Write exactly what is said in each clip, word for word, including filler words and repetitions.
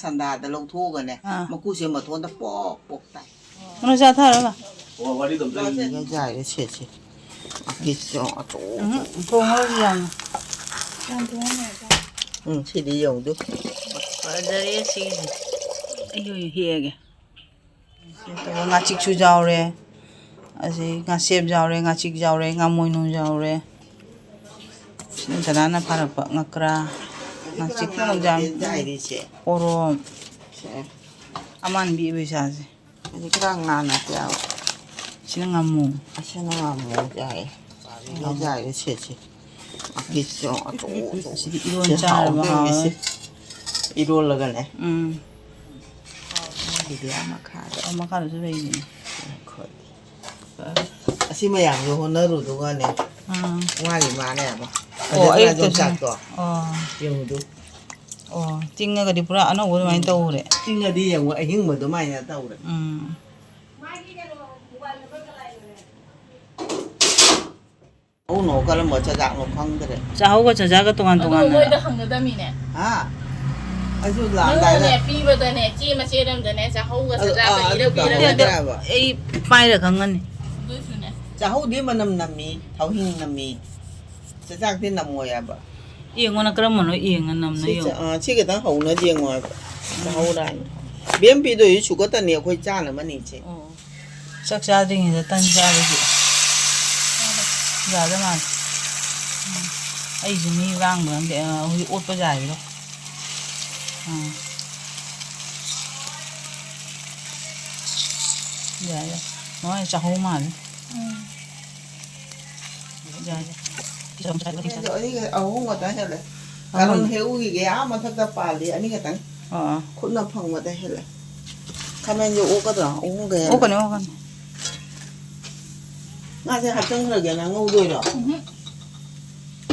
ꯁꯟꯗꯥꯗ ꯂꯧꯊꯣꯛꯑꯒꯅꯦ, ꯑꯥ꯫ ꯃꯀꯨꯁꯦ ꯃꯊꯣꯟꯗ ꯄꯣꯛ ꯄꯣꯛ ꯇꯥꯏ꯫ ꯀꯩꯅꯣ ꯆꯥꯊꯔꯒ? ꯌꯥꯏꯔꯦ ꯁꯦꯠꯁꯦ꯫ ꯀꯤꯁ ꯑꯆꯧꯕ꯫ ꯎꯝ, ꯊꯣꯡꯉꯔꯣꯏꯁꯤ ꯌꯥꯝꯅ꯫ ꯎꯝ, ꯁꯤꯗꯤ ꯌꯦꯡꯉꯨꯗꯨ꯫ ꯐꯖꯔꯦ ꯁꯤꯒꯤꯁꯦ꯫ ꯑꯩ ꯑꯣꯏꯅ ꯍꯦꯛꯑꯒꯦ꯫ ꯁꯤ ꯇꯧꯔꯒ ꯉꯥꯆꯤꯛꯁꯨ ꯌꯥꯎꯔꯦ꯫ ꯑꯁꯤ ꯉꯥꯁꯦꯞ ꯌꯥꯎꯔꯦ, ꯉꯥꯆꯤꯛ ꯌꯥꯎꯔꯦ, ꯉꯥꯃꯣꯏꯅꯨ ꯌꯥꯎꯔꯦ꯫ ꯁꯤꯅ ꯗꯗꯥꯅ ꯐꯥꯔꯛꯄ ꯉꯀ꯭ꯔꯥ, ꯉꯥꯆꯤꯛ ꯌꯥꯝ ꯌꯥꯎꯔꯦ꯫ ꯄꯣꯔꯣꯝ꯫ ꯁꯦ꯫ ꯑꯃꯥꯟꯕꯤ ꯏꯕꯦꯆꯥꯁꯦ꯫ ꯑꯗꯨ ꯈꯔ ꯉꯥꯟꯅ ꯇꯧ꯫ ꯁꯤꯅ ꯉꯥꯃꯨ꯫ ꯑꯁꯤꯅ ꯉꯥꯃꯨ ꯌꯥꯏ꯫ ꯉꯥꯃꯨ꯫ ꯌꯥꯏ, ꯁꯦꯠꯁꯦ꯫ ꯀꯤꯁ ꯑꯆꯧ ꯑꯆꯧꯕ꯫ ꯁꯤꯗꯤ ꯏꯔꯣꯟ ꯁꯤ ꯆꯥꯔꯕ ꯍꯥꯎꯗꯣꯏꯅꯤ ꯍꯥꯎꯔꯅꯤ꯫ ꯁꯤ꯫ ꯏꯔꯣꯜꯂꯒꯅꯦ꯫ ꯎꯝ꯫ ꯑꯗꯨꯗꯤ ꯑꯥ ꯃꯈꯥꯗ꯫ ꯑꯥ ꯃꯈꯥꯗꯁꯨ ꯂꯩꯕꯅꯤ꯫ ꯈꯣꯠꯂꯤ꯫ ꯑꯁꯤ ꯃꯌꯥꯝꯗꯣ ꯍꯣꯠꯅꯔꯨꯗꯨꯒꯅꯦ꯫ ꯑꯥ꯫ ꯋꯥꯔꯤ ꯃꯥꯅꯦ ꯑꯃ꯫ ꯑꯣ, ꯐꯖꯅ ꯑꯌꯨꯛꯇꯁꯨ꯫ ꯌꯣꯡꯆꯥꯛꯇꯣ꯫ ꯑꯣ꯫ ꯌꯦꯡꯉꯨꯗꯨ꯫ ꯑꯣ, ꯇꯤꯡꯉꯒꯗꯤ ꯄꯨꯔꯥ ꯑꯅꯧꯕ ꯑꯗꯨꯃꯥꯏꯅ ꯎꯝ꯫ ꯇꯧꯔꯦ꯫ ꯇꯤꯡꯉꯗꯤ ꯌꯦꯡꯉꯨ, ꯑꯍꯤꯡꯕ ꯑꯗꯨꯃꯥꯏꯅ ꯇꯧꯔꯦ꯫ ꯎꯝ꯫ ꯍꯧꯅꯣ ꯀꯔꯝꯕ ꯆꯥꯖꯥꯛꯅꯣ ꯈꯪꯗ꯭ꯔꯦ꯫ ꯆꯥꯍꯧꯒ ꯆꯥꯖꯥꯛꯒ ꯇꯣꯉꯥꯟ ꯑꯗꯨ ꯇꯣꯉꯥꯟꯅ꯫ ꯃꯣꯏꯗ ꯍꯪꯒꯗꯕꯅꯤꯅꯦ꯫ ꯍꯥ? ꯑꯩꯁꯨ ꯅꯪꯅꯅꯦ ꯂꯥꯛꯑꯝꯗꯥꯏꯗ ꯄꯤꯕꯗꯅꯦ, ꯆꯦ ꯃꯆꯦꯠ ꯑꯃꯗꯅꯦ ꯆꯥꯍꯧꯒ ꯑꯗꯨ, ꯆꯥꯖꯥꯛꯀ ꯑꯥ, ꯑꯗꯨ ꯏꯔ ꯄꯤꯔꯒ꯫ ꯇꯧꯍꯧꯗ꯭ꯔꯦ ꯍꯥꯏꯕ꯫ ꯑꯩ ꯄꯥꯏꯔ ꯈꯪꯉꯅꯤ꯫ ꯑꯗꯨꯏꯁꯨꯅꯦ꯫ ꯆꯥꯍꯧꯗꯤ ꯃꯅꯝ ꯅꯝꯃꯤ, ꯊꯥꯎꯍꯤꯡ ꯅꯝꯃꯤ꯫ ꯆꯥꯖꯥꯛꯇꯤ ꯅꯝꯃꯣꯏ ꯍꯥꯏꯕ꯫ ꯌꯦꯡꯉꯣ ꯅꯪ ꯀꯔꯝꯕꯅꯣ ꯌꯦꯡꯉ ꯅꯝꯅꯣ ꯁꯤ ꯆ-, ꯌꯦꯡꯉꯣ꯫ ꯑꯥ, ꯁꯤ ꯈꯤꯇꯪ ꯍꯧꯅ ꯌꯦꯡꯉꯣ ꯍꯥꯏꯕ꯫ ꯎꯝ꯫ ꯆꯥꯍꯧꯔꯛꯑꯅꯤ꯫ ꯕꯦꯝ ꯄꯤꯗꯣꯏꯁꯤ ꯁꯨꯒꯠꯇꯅꯤ ꯑꯩꯈꯣꯏ ꯆꯥꯅꯕꯅꯤ ꯏꯆꯦ꯫ ꯑꯣ꯫ ꯆꯥꯛ ꯆꯥꯗ꯭ꯔꯤꯉꯩꯗ ꯇꯟ ꯆꯥꯕꯒꯤ ꯌꯥꯗ ꯃꯥꯜꯂꯦ꯫ ꯎꯝ꯫ ꯑꯩꯁꯨ ꯃꯤ ꯂꯥꯡꯕ꯭ꯔꯥ ꯈꯪꯗꯦ꯫ ꯑ, ꯍꯧꯖꯤꯛ ꯑꯣꯠꯄ ꯌꯥꯏꯔꯣ? ꯑꯥ꯫ ꯌꯥꯏ, ꯌꯥꯏ꯫ ꯃꯥꯏ ꯆꯥꯍꯧ ꯃꯥꯜꯂꯦ꯫ ꯎꯝ꯫ ꯌꯥꯏ, ꯌꯥꯏ꯫ ꯑꯅꯤ, ꯑꯍꯨꯝ ꯈꯛꯇꯪ ꯍꯦꯜꯂꯦ꯫ ꯑꯃꯅꯤ꯫ ꯀꯥꯔꯣꯟ ꯍꯦꯛꯎꯈꯤꯒꯦ꯫ ꯑꯥ ꯃꯊꯛꯇ ꯄꯥꯜꯂꯤ ꯑꯅꯤ ꯈꯛꯇꯪ꯫ ꯑꯥ꯫ ꯈꯨꯠꯅ ꯐꯪꯕꯗ ꯍꯦꯜꯂꯦ꯫ ꯈꯥꯃꯦꯟꯁꯦ ꯑꯣꯛꯀꯗ꯭ꯔꯣ? ꯑꯣꯛꯍꯟꯒꯦ ꯍꯥꯏꯔꯣ? ꯑꯣꯛꯀꯅꯤ, ꯑꯣꯛꯀꯅꯤ꯫ ꯉꯥꯁꯦ ꯍꯥꯞꯆꯤꯟꯈ꯭ꯔꯒꯦ, ꯅꯪ ꯉꯧꯗꯣꯏꯔꯣ? ꯎꯝꯍꯨꯝ꯫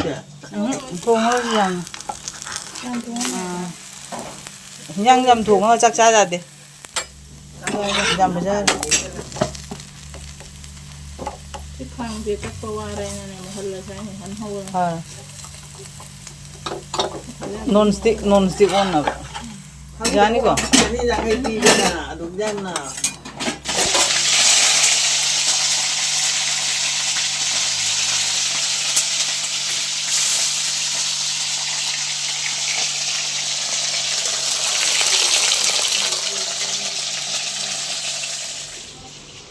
ꯁꯦ꯫ ꯎꯝꯍꯨꯝ, ꯊꯣꯡꯉꯔꯣꯏꯁꯤ ꯌꯥꯝꯅ꯫ ꯌꯥꯝ ꯊꯣꯡꯉꯔꯣꯏ꯫ ꯑꯥ꯫ ꯏꯟꯖꯥꯡ ꯌꯥꯝ ꯊꯣꯡꯉꯒ ꯆꯥꯛ ꯆꯥ ꯌꯥꯗꯦ꯫ ꯌꯥꯝ ꯐꯖꯔꯦ꯫ ꯁꯤ ꯈꯥꯡꯁꯦ ꯀꯛꯄ ꯋꯥꯔꯦꯅꯅꯦ, ꯃꯨꯍꯜꯂꯁꯦ ꯍꯥꯏꯅ ꯍꯟ ꯍꯧꯔꯦ꯫ ꯍꯣꯏ꯫ ꯐꯖꯅ non stick, non stick ꯑꯣꯟꯅꯕ꯫ ꯌꯥꯅꯤꯀꯣ? ꯆꯅꯤ ꯌꯥꯡꯈꯩ ꯄꯤꯗꯅ ꯑꯗꯨꯝ ꯌꯥꯝꯅ꯫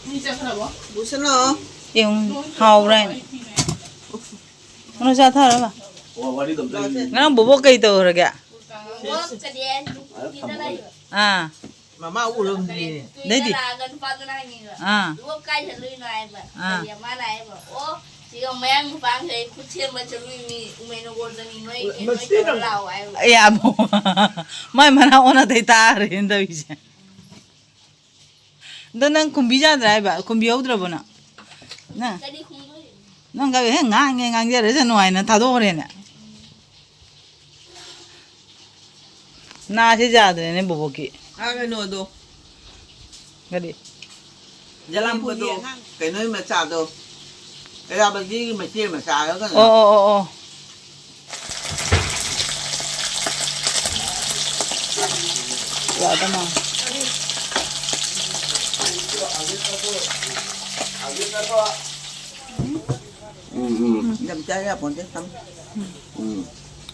ꯃꯤ ꯆꯠꯈ꯭ꯔꯕꯣ? ꯕꯨꯁꯅꯣ꯫ ꯌꯦꯡꯉꯨ, ꯍꯥꯎꯕ꯭ꯔꯥ ꯍꯥꯏꯅ꯫ ꯀꯩꯅꯣ ꯆꯥꯊꯔꯕ? ꯉꯔꯥꯡ ꯕꯣꯕꯣꯛ ꯀꯩ ꯇꯧꯔꯒꯦ? ꯑꯥ꯫ ꯃꯃꯥ ꯎꯔꯝꯗ꯭ꯔꯦ꯫ ꯑꯗꯩꯗꯤ? ꯑꯥ꯫ ꯑꯥ꯫ ꯁꯤꯒ ꯃꯌꯥꯡ ꯅꯨꯄꯥꯈꯩ ꯈꯨꯠ ꯁꯦꯝꯕ ꯆꯠꯂꯨꯏ ꯃꯤ ꯎꯃꯩꯅꯒꯣꯔꯗꯅꯤ ꯅꯣꯏ, ꯅꯣꯏ ꯇꯧꯔ ꯂꯥꯛꯑꯣ ꯍꯥꯏꯕ꯫ ꯑꯦ, ꯑꯕꯣ꯫ ꯃꯥꯏ ꯃꯅꯥ ꯑꯣꯟꯅ ꯇꯩ ꯇꯥꯔꯦꯅ ꯇꯧꯔꯤꯁꯦ꯫ ꯑꯗꯣ ꯅꯪ ꯀꯨꯝꯕꯤ ꯆꯥꯗ꯭ꯔꯥ ꯍꯥꯏꯕ? ꯀꯨꯝꯕꯤ ꯍꯧꯗ꯭ꯔꯕꯣ ꯅꯪ? ꯅꯪ? ꯀꯔꯤ ꯈꯨꯝꯗꯣꯔꯤ? ꯅꯪ ꯀꯔꯤ ꯍꯦꯛ ꯉꯥꯡꯉꯦ ꯉꯥꯡꯖꯔꯁꯅꯨ ꯍꯥꯏꯅ ꯊꯥꯗꯣꯛꯈ꯭ꯔꯦꯅꯦ꯫ ꯅꯥꯁꯦ ꯌꯥꯗ꯭ꯔꯦꯅꯦ ꯕꯣꯕꯣꯛꯀꯤ꯫ ꯑꯥ, ꯀꯩꯅꯣꯗꯣ꯫ ꯀꯔꯤ? ꯖꯂꯥꯝꯄꯨꯔꯒꯤ ꯑꯉꯥꯡ꯫ ꯀꯩꯅꯣꯒꯤ ꯃꯆꯥꯗꯣ꯫ ꯑꯦꯔꯥꯕꯗꯤꯒꯤ ꯃꯆꯦ ꯃꯆꯥꯔ ꯀꯩꯅꯣ꯫ ꯑꯣ, ꯑꯣ, ꯑꯣ, ꯑꯣ꯫ ꯌꯥꯗ ꯃꯥꯜꯂꯦ꯫ ꯎꯝ, ꯎꯝ꯫ ꯌꯥꯝ ꯆꯥ ꯌꯥꯄꯣꯟꯇꯦ, ꯊꯝ꯫ ꯎꯝ꯫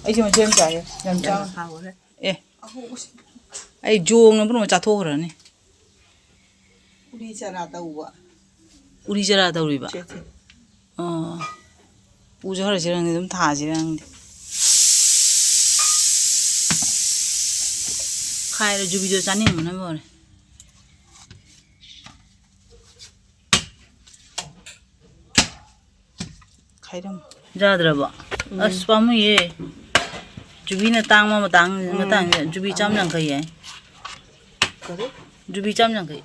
ꯑꯩꯁꯨ ꯃꯆꯦꯠ ꯑꯃ ꯆꯥꯒꯦ꯫ ꯌꯥꯝ ꯆꯥ-, ꯌꯥꯝ ꯍꯥꯎꯔꯦ꯫ ꯑꯦ꯫ ꯑꯍꯧꯕꯁꯤ꯫ ꯑꯩ ꯖꯣꯡꯅ ꯄꯨꯝꯅꯃꯛ ꯆꯥꯊꯣꯛꯈ꯭ꯔꯅꯤ꯫ ꯎꯔꯤ ꯆꯥꯔꯥ ꯇꯧꯕ꯫ ꯎꯔꯤ ꯆꯥꯔꯥ ꯇꯧꯔꯤꯕ? ꯁꯦ, ꯁꯦ꯫ ꯑꯣ꯫ ꯎꯁꯦ ꯈꯔ ꯆꯦꯔꯪꯗꯤ ꯑꯗꯨꯝ ꯊꯥꯁꯤꯔ ꯈꯪꯗꯦ꯫ ꯈꯥꯏꯔ ꯌꯨꯕꯤꯗꯣ ꯆꯥꯅꯤꯡꯕꯅ ꯂꯣꯏꯔꯦ꯫ ꯈꯥꯏꯔꯝ꯫ ꯌꯥꯗ꯭ꯔꯕꯣ? ꯎꯝ꯫ ꯑꯁ, ꯄꯥꯝꯃꯨꯏꯌꯦ꯫ ꯌꯨꯕꯤꯅ ꯇꯥꯡꯕ ꯃꯇꯥꯡ, ꯎꯝ꯫ ꯃꯇꯥꯡꯁꯤꯗ ꯌꯨꯕꯤ ꯆꯥꯝ ꯌꯥꯡꯈꯩ ꯍꯥꯏ꯫ ꯀꯔꯤ? ꯌꯨꯕꯤ ꯆꯥꯝ ꯌꯥꯡꯈꯩ꯫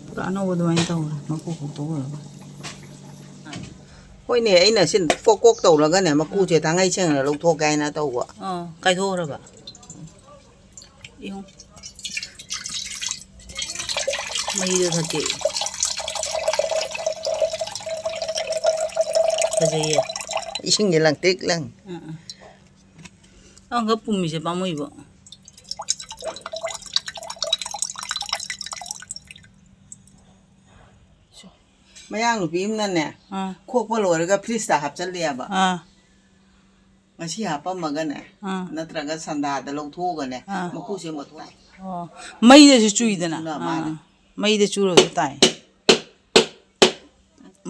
ꯄꯨꯔꯥ ꯑꯅꯧꯕ ꯑꯗꯨꯃꯥꯏꯅ ꯇꯧꯔꯦ, ꯃꯀꯨ ꯈꯣꯛꯇꯣꯛꯎꯔꯒ꯫ ꯍꯣꯏꯅꯦ, ꯑꯩꯅ ꯁꯤ ꯀꯣꯛ ꯀꯣꯛ ꯇꯧꯔꯒꯅꯦ, ꯃꯀꯨꯁꯦ ꯊꯥꯡꯒꯩ ꯁꯦꯡꯅ ꯂꯧꯊꯣꯛꯀꯦ ꯍꯥꯏꯅ ꯇꯧꯕ꯫ ꯑꯥ, ꯀꯥꯏꯊꯣꯛꯈ꯭ꯔꯕ? ꯏꯍꯨꯝ꯫ ꯃꯍꯤꯗꯣ ꯊꯛꯀꯦ꯫ ꯐꯖꯩꯌꯦ꯫ ꯏꯁꯤꯡꯁꯦ ꯂꯪꯇ꯭ꯔꯤꯛ ꯂꯪ꯫ ꯑꯥ, ꯑꯥ꯫ ꯑꯃꯈꯛ ꯄꯨꯝꯃꯤꯁꯦ ꯄꯥꯝꯃꯨꯏꯕ꯫ ꯃꯌꯥꯡ ꯅꯨꯄꯤ ꯑꯃꯅꯅꯦ, ꯑꯥ꯫ ꯈꯣꯛꯄ ꯂꯣꯏꯔꯒ ꯐ꯭ꯔꯤꯖꯇ ꯍꯥꯞꯆꯜꯂꯦꯕ꯫ ꯑꯥ꯫ ꯉꯁꯤ ꯍꯥꯞꯄꯝꯃꯒꯅꯦ, ꯑꯥ꯫ ꯅꯠꯇ꯭ꯔꯒ ꯁꯟꯗꯥꯗ ꯂꯧꯊꯣꯛꯑꯒꯅꯦ, ꯑꯥ꯫ ꯃꯀꯨꯁꯦ ꯃꯇꯣꯟ꯫ ꯑꯣ꯫ ꯃꯩꯗꯁꯨ ꯆꯨꯏꯗꯅ꯫ ꯆꯨꯅ ꯃꯥꯅꯦ꯫ ꯑꯥ꯫ ꯃꯩꯗ ꯆꯨꯔꯁꯨ ꯇꯥꯏ꯫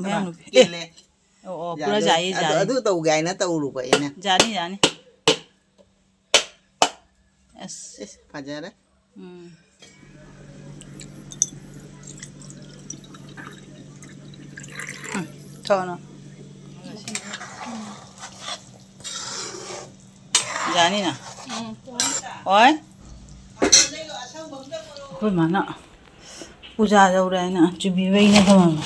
ꯃꯌꯥꯡ ꯅꯨꯄꯤ꯫ ꯑꯦ꯫ ꯀꯦꯜꯂꯦ꯫ ꯑꯣ, ꯑꯣ, ꯄꯨꯔꯥ ꯌꯥꯗꯣꯏ-, ꯌꯥꯏꯌꯦ, ꯑꯗꯨ, ꯌꯥꯏꯌꯦ꯫ ꯑꯗꯨ ꯇꯧꯒꯦ ꯍꯥꯏꯅ ꯇꯧꯔꯨꯕ ꯑꯩꯅ꯫ ꯌꯥꯅꯤ, ꯌꯥꯅꯤ꯫ ꯑꯁ꯫ ꯏꯁ, ꯐꯖꯔꯦ꯫ ꯎꯝ꯫ ꯎꯝ, ꯊꯣꯛꯑꯣ ꯅꯪ꯫ ꯌꯥꯅꯤꯅ? ꯎꯝ꯫ ꯍꯣꯏ? ꯑꯩꯈꯣꯏ ꯃꯥꯅ ꯄꯨꯖꯥ ꯇꯧꯔꯦ ꯍꯥꯏꯅ ꯆꯨꯕꯤ ꯄꯩꯅ ꯊꯝꯃꯝꯃꯦ꯫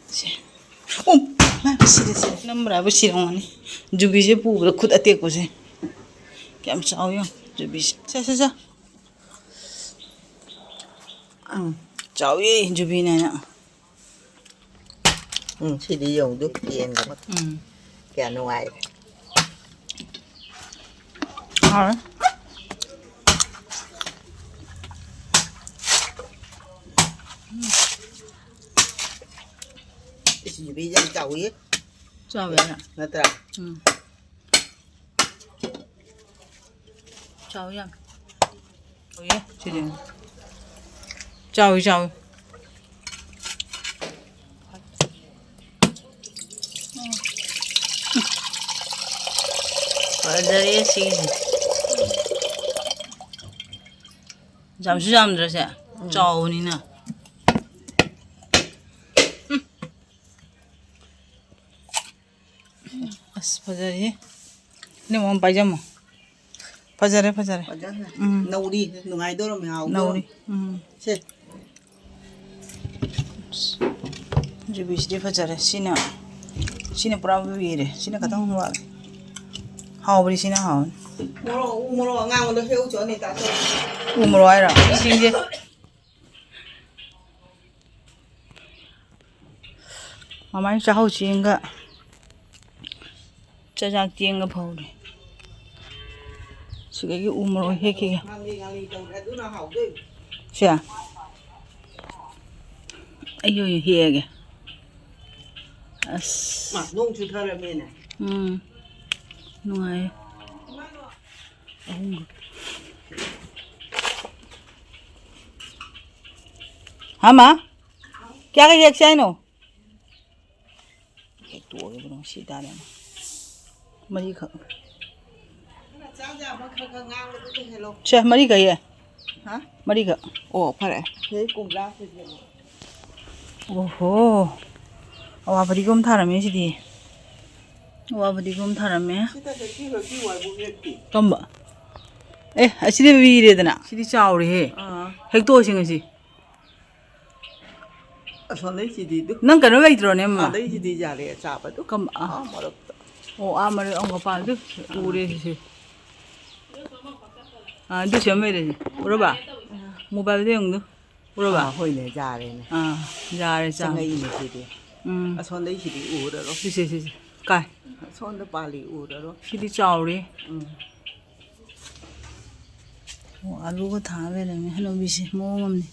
ꯁꯦ꯫ ꯎꯝ, ꯃꯥ ꯁꯤꯔꯦ, ꯁꯤꯔꯦ꯫ ꯅꯝꯕ꯭ꯔꯥꯕꯨ ꯁꯤꯔꯝꯒꯅꯤ꯫ ꯖꯨꯕꯤꯁꯦ ꯄꯨꯕꯗ ꯈꯨꯠ ꯑꯇꯦꯛꯄꯁꯦ꯫ ꯀꯌꯥꯝ ꯆꯥꯎ ꯌꯦꯡꯉꯨ, ꯖꯨꯕꯤꯁꯦ꯫ ꯁꯦ, ꯁꯦ, ꯁꯦ꯫ ꯎꯝ, ꯆꯥꯎꯋꯦ ꯖꯨꯕꯤꯅꯦꯅ꯫ ꯎꯝ, ꯁꯤꯗꯤ ꯌꯦꯡꯉꯨꯗꯨ, ꯀꯦꯟꯒ꯭ꯔꯦ꯫ ꯎꯝ꯫ ꯀꯌꯥ ꯅꯨꯡꯉꯥꯏ꯫ ꯍꯥꯎꯔꯦ꯫ ꯏꯁ, ꯖꯨꯕꯤ ꯌꯥꯝ ꯆꯥꯎꯋꯤ꯫ ꯆꯥꯎꯋꯦ꯫ ꯅꯠꯇ꯭ꯔꯥ? ꯎꯝ꯫ ꯆꯥꯎ ꯌꯥꯝ꯫ ꯆꯥꯎꯋꯦ, ꯁꯤꯗꯤ꯫ ꯆꯥꯎꯋꯤ, ꯆꯥꯎꯋꯤ꯫ ꯐꯖꯔꯦ ꯁꯤꯒꯤꯁꯦ꯫ ꯌꯥꯝꯁꯨ ꯌꯥꯝꯗ꯭ꯔꯁꯦ? ꯎꯝ꯫ ꯆꯥꯎꯕꯅꯤꯅ꯫ ꯎꯝ꯫ ꯑꯁ, ꯐꯖꯔꯦꯍꯦ꯫ ꯏꯅꯝꯃ ꯑꯃ ꯄꯥꯏꯖꯝꯃꯣ꯫ ꯐꯖꯔꯦ, ꯐꯖꯔꯦ꯫ ꯐꯖꯔꯦ꯫ ꯎꯝ꯫ ꯅꯧꯔꯤ, ꯅꯨꯡꯉꯥꯏꯗꯧꯔꯝꯃꯦ, ꯍꯥꯎꯗꯧꯔꯝꯃꯦ꯫ ꯅꯧꯔꯤ꯫ ꯎꯝ꯫ ꯁꯦ꯫ ꯑꯁ, ꯖꯨꯕꯤꯁꯤꯗꯤ ꯐꯖꯔꯦ꯫ ꯁꯤꯅ, ꯁꯤꯅ ꯄꯨꯔꯥ ꯂꯣꯏꯔꯦ꯫ ꯁꯤꯅ ꯈꯇꯪ ꯋꯥꯠꯂꯦ꯫ ꯍꯥꯎꯕꯗꯤ ꯁꯤꯅ ꯍꯥꯎꯅꯤ꯫ ꯃꯣꯔꯣꯛ, ꯎ ꯃꯣꯔꯣꯛ ꯑꯉꯥꯡꯕꯗꯣ ꯍꯦꯛꯎꯆꯣ, ꯑꯅꯤꯇꯥ꯫ ꯎ ꯃꯣꯔꯣꯛ ꯍꯥꯏꯔꯣ? ꯁꯤꯡꯁꯦ꯫ ꯃꯃꯥꯏ ꯆꯥꯛꯍꯥꯎ ꯆꯦꯡꯒ ꯆꯥꯛꯆꯥꯛ ꯆꯦꯡꯒ ꯐꯧꯔꯦ꯫ ꯁꯤꯗꯒꯤ ꯎ ꯃꯣꯔꯣꯛ ꯍꯦꯛꯈꯤꯒꯦ꯫ ꯉꯥꯡꯂꯤ ꯉꯥꯡꯂꯤ ꯇꯧꯔꯦ, ꯑꯗꯨꯅ ꯍꯥꯎꯗꯣꯏꯅꯤ꯫ ꯁꯦ꯫ ꯑꯩ ꯑꯣꯏꯅ ꯍꯦꯛꯑꯒꯦ꯫ ꯑꯁ꯫ ꯃꯥ, ꯅꯣꯡ ꯆꯨꯊꯔꯝꯃꯦꯅꯦ꯫ ꯎꯝ꯫ ꯅꯨꯡꯉꯥꯏꯌꯦ꯫ ꯑꯍꯨꯝꯒ꯫ ꯍꯥ, ꯃꯥ? ꯀꯌꯥꯒ ꯍꯦꯛꯁꯦ ꯍꯥꯏꯅꯣ? ꯍꯦꯛꯇꯣꯛꯑꯒꯦ ꯕ꯭ꯔꯣ, ꯁꯤ ꯇꯥꯔꯦ꯫ ꯃꯔꯤꯈꯛ꯫ ꯁꯦ, ꯃꯔꯤꯈꯛ ꯍꯦꯛ꯫ ꯍꯥ? ꯃꯔꯤꯈꯛ꯫ ꯑꯣ, ꯐꯔꯦ꯫ ꯁꯤꯗꯩ ꯀꯣꯝꯂꯥ ꯁꯤꯗꯤ꯫ ꯑꯣꯍꯣ꯫ ꯑꯋꯥ ꯐꯗꯤꯒꯣꯝ ꯊꯥꯔꯝꯃꯦ ꯁꯤꯗꯤ꯫ ꯑꯋꯥ ꯐꯗꯤꯒꯣꯝ ꯊꯥꯔꯝꯃꯦ꯫ ꯁꯤꯗ ꯍꯦꯛꯄꯤꯔꯣ, ꯁꯤ ꯋꯥꯏꯕꯨ ꯍꯦꯛꯇꯤ꯫ ꯀꯝꯕ? ꯑꯦ, ꯑꯁꯤꯗꯤ ꯂꯤꯔꯦꯗꯅ꯫ ꯁꯤꯗꯤ ꯆꯥꯎꯔꯦꯍꯦ꯫ ꯑꯥ꯫ ꯍꯦꯛꯇꯣꯛꯑꯁꯤ ꯉꯁꯤ꯫ ꯑꯁꯣꯝꯗꯩꯁꯤꯗꯤ ꯑꯗꯨ꯫ ꯅꯪ ꯀꯩꯅꯣ ꯂꯩꯇ꯭ꯔꯣꯅꯦ, ꯑꯃ? ꯑꯥꯗꯩꯁꯤꯗꯤ ꯌꯥꯔꯦ, ꯆꯥꯕꯗꯨ꯫ ꯀꯝ-, ꯑꯥ꯫ ꯑꯥ, ꯃꯔꯛꯇ꯫ ꯑꯣ, ꯑꯥ, ꯃꯔꯛ ꯑꯃ ꯄꯥꯜꯂꯤ꯫ ꯎꯔꯦ ꯁꯤꯁꯦ꯫ ꯑꯥ, ꯑꯗꯨꯁꯨ ꯑꯃ ꯂꯩꯔꯦ꯫ ꯎꯔꯕ? ꯑꯥ꯫ ꯃꯣꯕꯥꯏꯜꯗ ꯌꯦꯡꯉꯨꯗꯨ꯫ ꯎꯔꯕ? ꯑꯥ, ꯍꯣꯏꯅꯦ, ꯌꯥꯔꯦꯅꯦ꯫ ꯑꯥ, ꯌꯥꯔꯦ, ꯆꯥ꯫ ꯆꯪꯉꯛꯏꯅꯦ ꯁꯤꯗꯤ꯫ ꯎꯝ꯫ ꯑꯁꯣꯝꯗꯩꯁꯤꯗꯤ ꯎꯔꯔꯣꯏ꯫ ꯁꯤꯁꯦ, ꯁꯤꯁꯦ꯫ ꯀꯥꯏ? ꯑꯁꯣꯝꯗ ꯄꯥꯜꯂꯤ, ꯎꯔꯔꯣꯏ꯫ ꯁꯤꯗꯤ ꯆꯥꯎꯔꯦ꯫ ꯎꯝ꯫ ꯑꯣ, ꯑꯂꯨꯒ ꯊꯥ ꯂꯩꯔꯝꯃꯦ ꯍꯅꯨꯕꯤꯁꯦ, ꯃꯑꯣꯡ ꯑꯃꯅꯤ꯫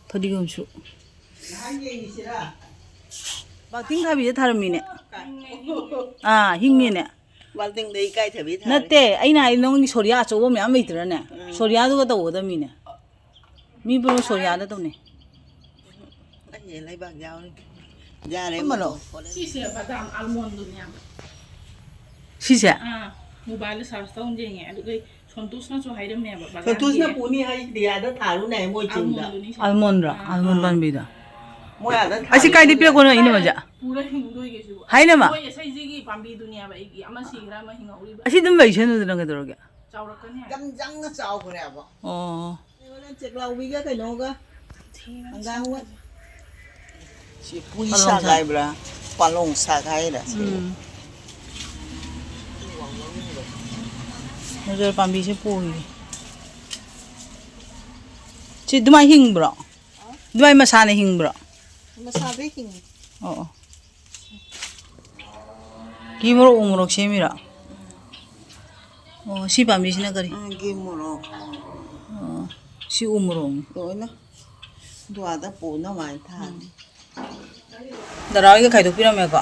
ꯐꯗꯤꯒꯣꯝꯁꯨ꯫ ꯕꯥꯜꯇꯤꯡ ꯊꯥꯕꯤꯁꯦ ꯊꯥꯔꯝꯃꯤꯅꯦ꯫ ꯑꯥ, ꯍꯤꯡꯉꯤꯅꯦ꯫ ꯕꯥꯜꯇꯤꯡꯗ ꯏꯀꯥꯏꯊꯕꯤ ꯊꯥꯔꯦ꯫ ꯅꯠꯇꯦ, ꯑꯩꯅ ꯍꯥꯏ ꯅꯪꯒꯤ ꯁꯣꯔꯤꯌꯥ ꯑꯆꯧꯕ ꯃꯌꯥꯝ ꯂꯩꯇ꯭ꯔꯅꯦ? ꯎꯝ꯫ ꯁꯣꯔꯤꯌꯥꯗꯨꯒ ꯇꯧꯒꯗꯕꯅꯤꯅꯦ꯫ ꯃꯤ ꯄꯨꯝꯅꯃꯛ ꯁꯣꯔꯤꯌꯥꯗ ꯇꯧꯅꯩ꯫ ꯑꯩ ꯂꯩꯕꯥꯛ ꯌꯥꯎꯔꯤ꯫ ꯌꯥꯔꯦ, ꯀꯔꯝꯕꯅꯣ? ꯃꯇꯣꯟ ꯐꯣꯜꯂꯦ꯫ ꯁꯤꯁꯦ ꯕꯗꯥꯝ ꯑꯜꯃꯣꯟꯗꯨꯅꯦꯕ꯫ ꯁꯤꯁꯦ? ꯑꯥ, ꯃꯣꯕꯥꯏꯜꯗ ꯁꯥꯔꯆ ꯇꯧꯅ ꯌꯦꯡꯉꯦ꯫ ꯑꯗꯨꯒ ꯁꯣꯟꯇꯣꯁꯅꯁꯨ ꯍꯥꯏꯔꯝꯃꯦꯕ, ꯕꯗꯥꯝꯒꯤ ꯁꯣꯟꯇꯣꯁꯅ ꯄꯨꯅꯤ ꯍꯥꯏꯁꯤꯗꯤ ꯑꯥꯗ ꯊꯥꯔꯨꯅꯦ ꯃꯣꯏ ꯆꯤꯡꯗ꯫ ꯑꯜꯃꯣꯟꯗꯨꯅꯤ ꯁꯦ꯫ ꯑꯜꯃꯣꯟꯗ꯭ꯔꯣ? ꯑꯥ꯫ ꯑꯜꯃꯣꯟ ꯑꯥ꯫ ꯄꯥꯝꯕꯤꯗꯣ꯫ ꯃꯣꯏ ꯑꯥꯗ ꯑꯁꯤ ꯊꯥꯔꯤ ꯀꯥꯏꯗ ꯄꯨꯔꯦ꯫ ꯄꯤꯔꯛꯄꯅꯣ, ꯏꯅꯝꯃꯁꯦ? ꯄꯨꯔ ꯍꯤꯡꯗꯣꯏꯒꯦ ꯁꯤꯕꯨ꯫ ꯍꯥꯏꯅꯃ? ꯃꯣꯏ ꯏꯁꯩꯁꯤꯒꯤ ꯄꯥꯝꯕꯤꯗꯨꯅꯦꯕ ꯑꯩꯒꯤ, ꯑꯃ ꯁꯤꯈ꯭ꯔ ꯑꯃ ꯍꯤꯡꯍꯧꯔꯤꯕ꯫ ꯑꯁꯤ ꯑꯗꯨꯝ ꯂꯩꯁꯅꯨꯗꯅ ꯀꯩꯗꯧꯔꯒꯦ? ꯆꯥꯎꯔꯛꯀꯅꯤ ꯍꯥꯏ꯫ ꯌꯥꯝ ꯌꯥꯡꯅ ꯆꯥꯎꯈ꯭ꯔꯦꯕ꯫ ꯑꯣ꯫ ꯆꯦꯛꯂꯥꯎꯕꯤꯒ ꯀꯩꯅꯣꯒ ꯍꯪꯒꯥꯝꯒ꯫ ꯁꯤ ꯄꯨꯏ ꯄꯥꯂꯣꯡ ꯁꯥꯛ ꯁꯥꯛ꯫ ꯍꯥꯏꯕ꯭ꯔꯥ? ꯄꯥꯂꯣꯡ ꯁꯥꯛ ꯍꯥꯏꯔ ꯁꯤ꯫ ꯎꯝ꯫ ꯃꯣꯖꯣꯔ ꯄꯥꯝꯕꯤꯁꯦ ꯄꯨꯔꯤꯌꯦ꯫ ꯁꯤ ꯑꯗꯨꯃꯥꯏꯅ ꯍꯤꯡꯕ꯭ꯔꯣ? ꯑꯗꯨꯃꯥꯏꯅ ꯃꯁꯥꯅ ꯍꯤꯡꯕ꯭ꯔꯣ? ꯃꯁꯥꯗꯩ ꯍꯤꯡꯉꯤ꯫ ꯑꯣ, ꯑꯣ꯫ ꯀꯤ ꯃꯣꯔꯣꯛ, ꯎ ꯃꯣꯔꯣꯛ ꯁꯦꯝꯃꯤꯔꯣ? ꯑꯣ, ꯁꯤ ꯄꯥꯝꯕꯤꯁꯤꯅ ꯀꯔꯤ? ꯑꯉꯥꯡꯒꯤ ꯃꯣꯔꯣꯛ ꯑꯣ, ꯁꯤ ꯎ ꯃꯣꯔꯣꯛꯅꯤ. ꯂꯣꯏꯅ ꯗꯨꯋꯥꯗ ꯄꯨꯅꯕ ꯍꯥꯏꯅ ꯊꯥꯅꯤ. ꯗꯗꯥ ꯍꯣꯏꯒ ꯈꯥꯏꯗꯣꯛꯄꯤꯔꯝꯃꯦꯀꯣ?